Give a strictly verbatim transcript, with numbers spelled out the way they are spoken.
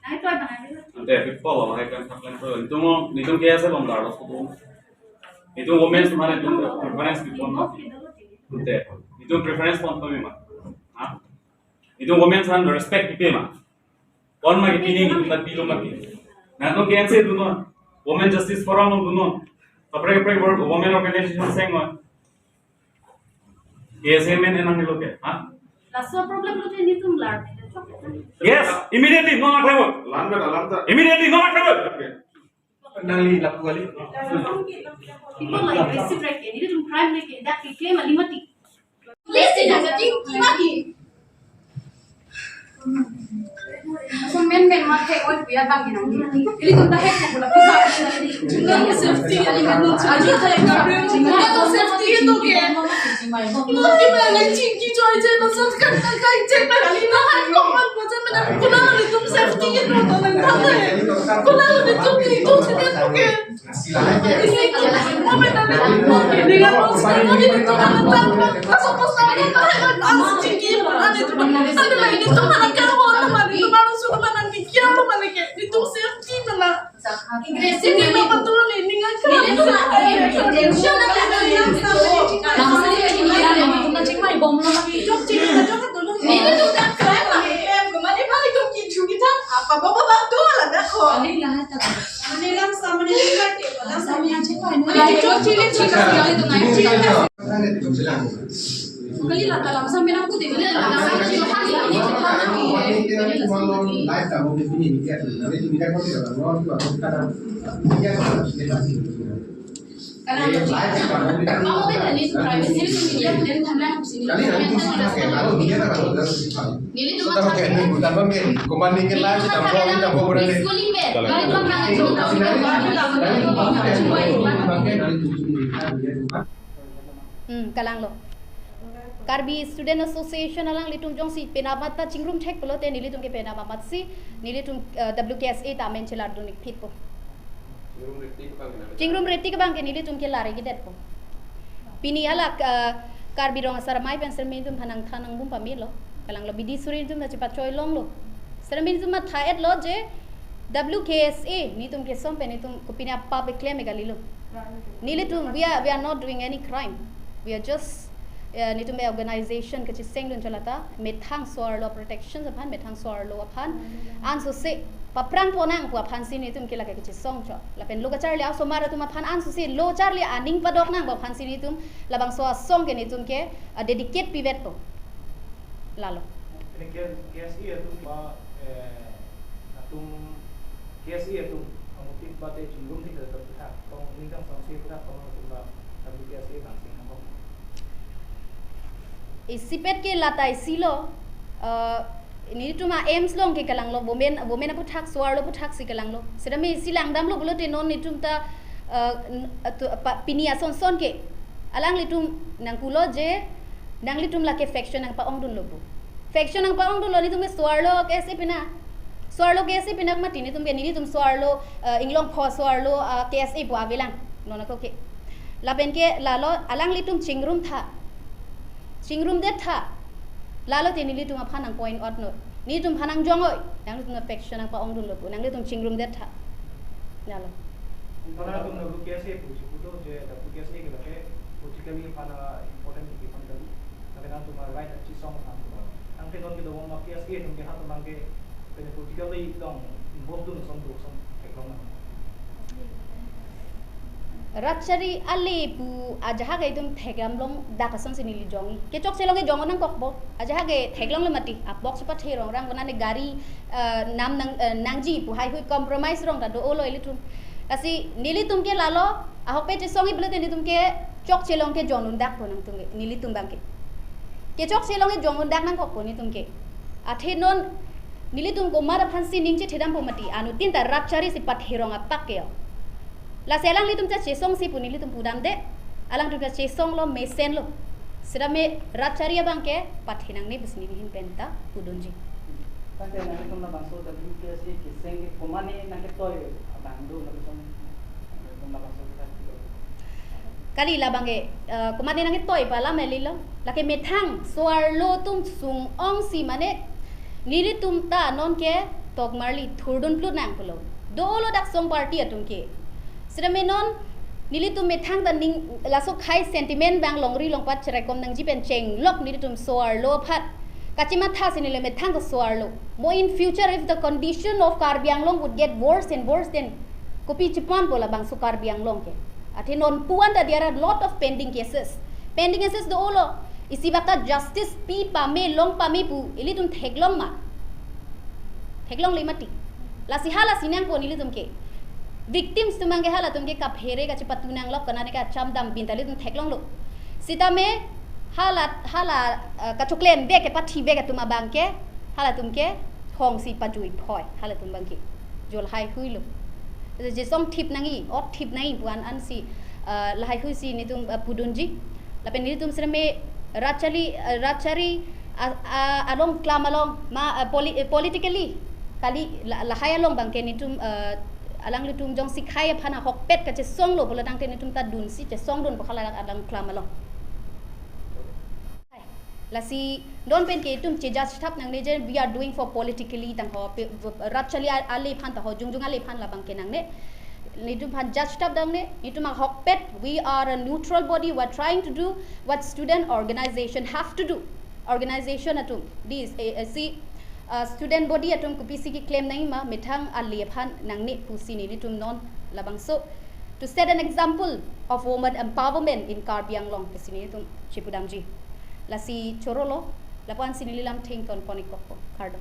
Ante, people lo, hai kan thak lang to. Itum, itum K S A along dar lo, so itum. Itum women atum, itum preference itum. Ante, itum preference pon pame ma. Ha? Itum women atum respect pipe ma. Pon ma kepini, itum ta pilo ma pi. Nangtum K S A dunnon. Women Justice Forum dunnon. Kaprek kaprek women organization seng ma. K S A men enang nilo ke, ha? Laso problem lo te nelitum lar. Yes, immediately, non attainable. Lamda, lamda. Immediately, non attainable. Nangli lapu kali. People like aggressive right ke, nelitum crime right ke, dak ke claim ali mati. Police din aja ting, mati. Aso men men ma thek oi puya bang inang. Ilitum ta hek ko pula pusa. Nang safety ali men no charge. Nang safety itu ke. Nang kita nang chingki choi choi na sat kan ta kai choi na ali na hai ko man ko choi na kuna ilitum safety itu na nang ta. Kuna ilitum itu safety itu ke. Hmm, kalanglo. Karbi Student Association alanglitum jongsi penap amat ta chingrum thek pulote nelitum ke penap amatsi nelitum, eh, W K S A ta amen chelar dun-ik phitpo. Chingrum reti ke bang ke nang. Chingrum reti ke bang ke nelitum ke lar-ik detpo. Pini hala, eh, Karbi Rong Asar Amei pen sirmi atum aphan nangthan nangbom pamelo. Kalanglo bidi suri atum ta chepachoi longlo. Sirmi atum matha-etlo je W K S A nelitum kesom pen nelitum kopine apap keklem kalilo. Nelitum, we are, we are not doing any crime. We are just, eh, nelitum organization kacheseng dun cholata, methang so-arlo protection aphan, methang so-arlo aphan, ansose paphrang ponnang pu aphansi nelitum ke lake kachesong chot. Lapen lo kacharli asomar atum aphan ansose lo charli aning padok nang pu aphansi nelitum labangso asong ke nelitum ke, ah, dedicate pivetpo. Lalo. Ini K-, K S A atum ba, eh, atum K S A atum amutik ba te chingrum thek ta puthak, tong ningkan samsi puthak tong atum ba, tapi K S A bang sing nangkok. Isipet ke lata isilo, eh, nelitum a-aims along ke kalanglo, women, women aputhak, so-arlo aputhaksi kalanglo. Sitame isi langdamlo pulote non nelitum ta, eh, n-, atu-, pa-, pini asonson ke. Alanglitum nangpulo je, nanglitum lake faction nangpa-ongdunlo pu. Faction nangpa-ongdunlo, nelitum ke so-arlo K S A pina. So-arlo K S A pina mati nelitum ke, nelitum so-arlo, eh, inglong pho so-arlo, eh, K S A pu avelang. Non ako ke. Lapen ke lalo alanglitum chingrum tha. Chingrum det tha. Lalo te nelitum aphan nang point out non. Nelitum aphan nangjong-oi. Nanglitum faction nangpa-ongdunlo pu. Nanglitum chingrum det tha. Lalo. Nangtum W K S A pu si pulo je W K S A ke lake politically aphan important ke aphan kali. Tapi nangtum a-right achesong aphan. Nangte non ke domo ma K S A atum ke ha atum ke politically dong involved dun ason do ason theklong nang. Rat chari ale pu ajahak itum thekdam longdak asonsi neli jong-i. Kechokche along ke jong-o nangkokpo. Ajahak ke theklonglo mati. Apok chepa therong rang bonane gari, eh, nam nang, eh, nangji pu haihui compromise rong ta do-olo ilitum. Lasi nelitum ke lalo ahokpet chesong-i pulote nelitum ke chokche along ke jong-undakpo nangtum ke, nelitum bang ke. Kechokche along ke jong-undak nangkokpo nelitum ke. Athe non nelitum komat aphansi ning chethedampo mati, anuttin ta rat chari si patherong apak ke yo. Lasi alanglitum ta chesongsi pu nelitum pudamde, alangtum ta chesonglo mesenlo. Sitame rat chari abang ke pathe nangne pusi neli ahin pen ta pudunji. Tangte nangtum labangso W K S A keseng ke komane nangketoi abang do lapuson nangtum labangso kita. Kali labang ke, eh, komane nangketoi pu alam kalilo. Lake methang so-arlo atum sung-ongsi mane nelitum ta non ke Tokmarli thurdun plut nang pulo. Dolo dak song party atum ke. Sitame non nelitum methang ta ning laso khei sentiment abang longri longpat cherekom nangji pen chenglok nelitum so-arlo aphan kachematha si neli methang ta so-arlo. Mo in future, if the condition of Karbi Anglong would get worse and worse, then kopi chepon po labangso Karbi Anglong ke. Athe non puan ta there are lot of pending cases. Pending cases dolo. Isi baka justice pi pame long pame pu ilitum theklong ma? Theklongle mati. Lasi halasi nangpo nelitum ke. Victims atum abang ke halatum ke kaphere kachepatu nanglok, kanane kacham dam bin ta ilitum theklonglo. Sitame hala hala, eh, kachoklem bek ke pathi bek atum abang ke halatum ke hong si pajui phoi halatum abang ke. Jo lahai huilo. Jesong thip nangji, ot thip nangji puan an si, eh, lahai hui si nelitum, eh, pudunji. Lapen nelitum sitame rachali, eh, rachari, a, a, along klam along ma, eh, poli-, eh, politically kali la-, lahai along abang ke nelitum, eh, alanglitum jongsi khei aphan ahokpet kachesonglo pulo tangte nelitum ta dunsi chesongdun po hala alang klam along. Lasi non pen ke itum che-judge thap nangne je we are doing for politically tang ho, pe-, rachali a-, ale aphan ta ho, jongjong ale aphan labang ke nangne. Nelitum aphan judge thap nangne, nelitum ahokpet, we are a neutral body, we are trying to do what student organization have to do. Organization atum, this, eh, eh, si, uh, student body atum kopisi keklem nangji ma, methang ale aphan nangne pusi nelitum non labangso to set an example of woman empowerment in Karbi Anglong pusi nelitum chepudamji. Lasi chorolo, lapu-an si neli lam thengton pon-ik kok po. Kardom.